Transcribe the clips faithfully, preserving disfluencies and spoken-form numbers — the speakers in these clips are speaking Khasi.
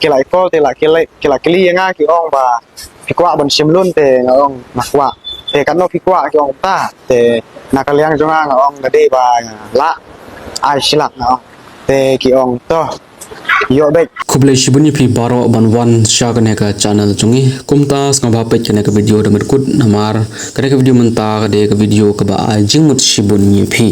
ki la call te la ki la ki la kylli ïa nga ki ong ba phi kwah ban shim loan te nga ong nga kwah. Te katno phi kwah ki ong ta. Te na ka liang jong nga nga ong nga dei ba lah ai shi lak nga ong. Te ki ong to ïoh beit. Khublei shibun ïa phi baroh ban wan sha kane ka channel jong ngi. Kumta sngewbha peit kane ka video da mynta namar kane ka video mynta ka dei ka video kaba ai jingmut shibun ïa phi.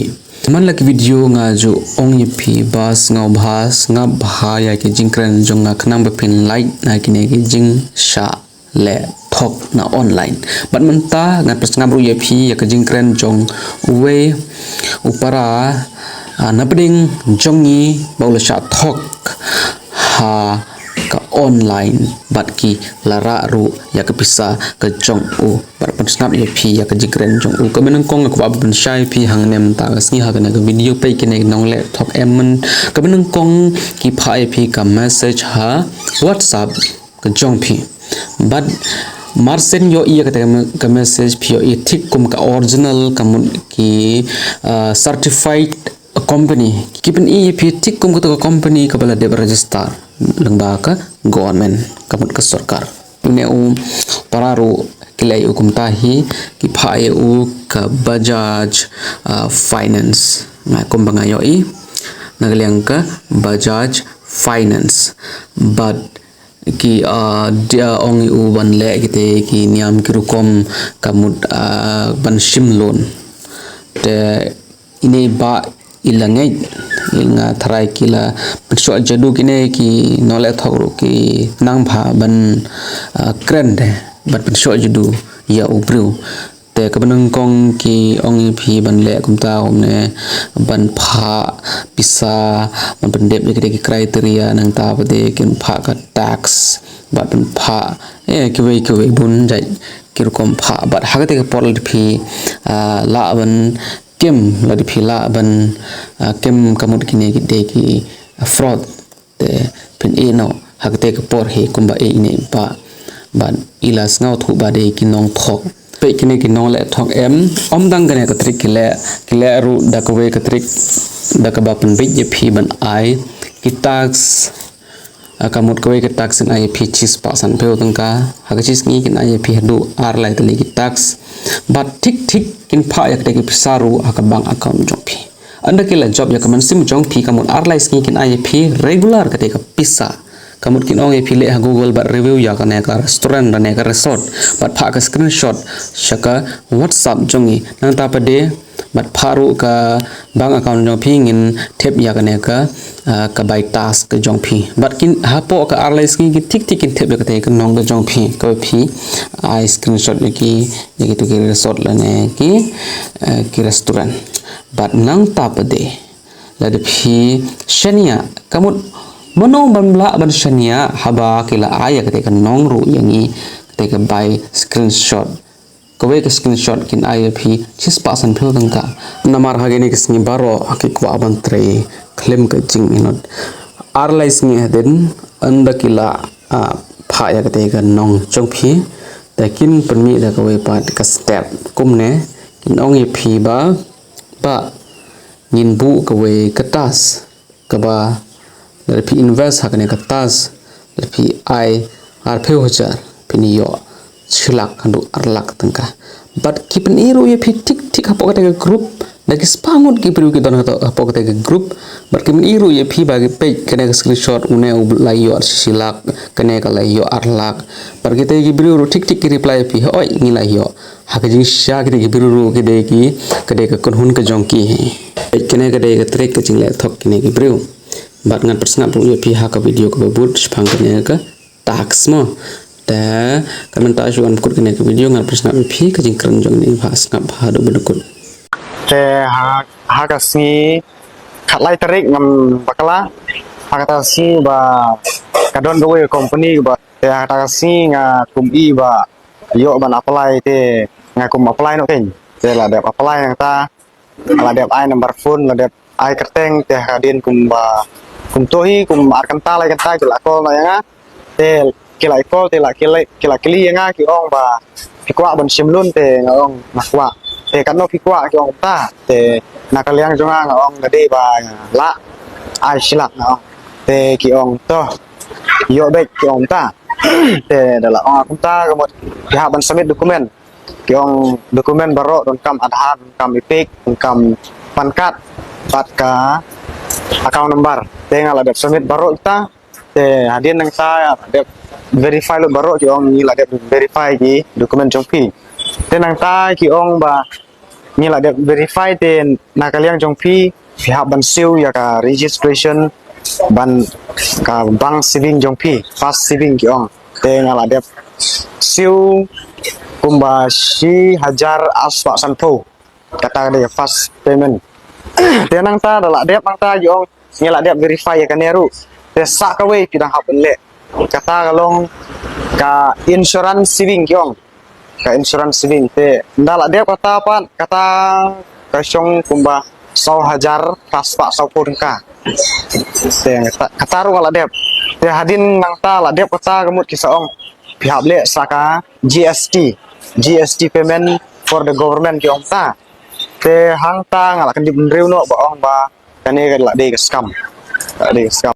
Man la ki video nga ju ong ïa phi ba sngewbha sngap bha ïa ki jingkren jong nga khnang ba phin lait na kine ki jingshah leh thok na online. Bad mynta ngan pynsngap ruh ïa phi ïa ka jingkren jong uwei u para, ah, na pdeng jong ngi ba u la shah thok ha ka online bad ki la rah ruh ïa ka pisa ka jong u. Bad pynsngap ïa phi ïa ka jingkren jong u. Kaba nyngkong nga kwah ban shai phi hangne mynta ka sngi ha kane ka video peit kine ki nongleh thok em man. Kaba nyngkong ki phah ïa phi ka message ha WhatsApp ka jong phi. Bad marshen ïohi ïa kata ka me-, ka message phi ïohi thik kum ka original ka mut ki, ah, certified company. Ki pyni ïa phi thik kum kata ka company kaba la dep register lyngba ka government ka mut ka sorkar. Une u para ruh ki leh ïa u kumta hi ki phah ïa u ka Bajaj, ah, Finance. Nga kumba nga ïohi na ka liang ka Bajaj Finance. Bad ki, ah, da ong ïa u ban leh kite ki niam ki rukom ka mut, ah, ban shim loan. Te ine i bah i la ngeit ïa nga tharai ki la pynshoh jadu kine ki nongleh thok ruh ki nang bha ban, ah, kren de ban pynshoh jadu ïa u briew. Te kaba nyngkong ki ong ïa phi ban leh kumta kumne ban phah pisa ban pyndep ïa kite ki criteria nangta pat de kin phah ka tax bad ban phah, eh, kiwei kiwei bun jait ki rukom phah bad ha kata ka por lada phi, ah, lah ban kem lada phi lah ban, ah, kem ka mut kine ki dei ki fraud. Te phin ïeh noh ha kata ka por hi kumba ïeh ine i bah bad i la sngewthuh ba dei ki nongthok. Peit kine ki nongleh thok em, ym tang kane ka trick ki leh, ki leh ruh da kawei ka trick da kaba pynbeit ïa phi ban ai ki tax, ah, ka mut kawei ka tax kin ai ïa phi shispah sanphew tyngka. Ha ka shi sngi kin ai ïa phi haduh ar lai tylli ki tax. Bad thik thik kin phah ïa kata ki pisa ruh ha ka bank account jong phi. Ynda ki la jop ïa ka mynsiem jong phi ka mut ar lai sngi kin ai ïa phi regular kata ka pisa. Ka mut kin ong ïa phi leh ha Google bad review ïa kane ka restaurant lane ka resort bad phah ka screenshot sha ka WhatsApp jong ngi. Nangta pat de bad phah ruh ka bank account jong phi ngin thep ïa kane ka, ah, ka bai tax ka jong phi. Bad kin hapoh ka ar lai sngi ki thik thik kin thep ïa kata ka nong ka jong phi kaba phi ai screenshot ïa ki ïa kitu ki resort lane ki, eh, ki restaurant. Bad nangta pat de lada phi shaniah ka mut mano ban lah ban shaniah haba ki la ai ïa kata ka nong ruh ïa ngi kata ka bai screenshot. Kawei ka screenshot kin ai ïa phi shispah sanphew tyngka. Namar ha kine ki sngi baroh ki kwah ban trei khlem ka jingihnot. Ar lai sngi hadien ynda ki la, ah, phah ïa kata ka nong jong phi te kin pynmih da kawei pat ka step kumne kin ong ïa phi ba, ba ngin buh kawei ka task kaba lada phi invest ha kane ka task lada phi ai arphew hajar phin ïoh shi lak haduh ar lak tyngka. Bad ki pyni ruh ïa phi thik thik hapoh kata ka group da ki spah ngut ki briew ki don hapoh kata ka group. Bad ki pyni ruh ïa phi ba ki peit kane ka screenshot une u la ïoh shi lak kane ka la ïoh ar lak. Bad kita ki briew ruh thik thik ki reply ïa phi hoi ngi la ïoh. Ha ka jingshisha kita ki briew ruh ki dei ki, ka dei ka kynhun ka jong ki. Peit kane ka dei ka trick ka jingleh thok kine ki briew. Bad ngan pynsngap ruh ïa phi ha ka video kaba bud shaphang kane ka tax mo. Te kan mynta shu wan kut kane ka video ngan pynsngap ïa phi ka jingkren jong ngi ba sngap haduh ba dukut. Te ha, ha ka sngi khatlai tarik ngam bakla ha kata ka sngi ba ka don kawei ka company ba te ha kata ka sngi nga kum i ba ïoh ban apply te nga kum apply noh kein. Te la dep apply nangta la dep ai number phone la dep ai kyrteng te hadien kum ba kum tohi kum ar kynta lai kynta ki la call noh ïa nga. Te ki la call te la ki la ki la kylli ïa nga ki ong ba phi kwah ban shim loan te nga ong nga kwah. Te katno phi kwah ki ong ta te na ka liang jong nga nga ong nga dei ba lah ai shi lak nga ong. Te ki ong to ïoh beit ki ong ta. Te da la ong kumta ka mut phi hap ban submit document. Ki ong document baroh, donkam Aadhaar, donkam EPIC, donkam PAN card, bad ka account number. Te nga la dep submit baroh kita. Te hadien nangta la dep verify lut baroh, ki ong ngi la dep verify ki document jong phi. Te nangta ki ong ba ngi la dep verify, te na ka liang jong phi, phi hap ban siew ïa ka registration, ban ka bank saving jong phi, first saving ki ong. Te nga la dep siew kumba shi hajar arspah sanphew. Kata ka dei first payment. Te nangta da la dep nangta ki ong ngi la dep verify ïa kane ruh. Te sa kawei phi dang hap ban leh. Kata ka long ka insurance saving ki ong. Ka insurance saving. Te da la dep kata pat, kata ka shong kumba saw hajar phra spah sawphew tyngka. Te kata, kata ruh nga la dep. Te hadien nangta la dep kata ka mut ki sa ong phi hap leh sa ka G S T, G S T payment for the government ki ong ta. Te hangta nga la kyndit bynriew noh ba ong ba kane ka la dei ka scam. La dei ka scam.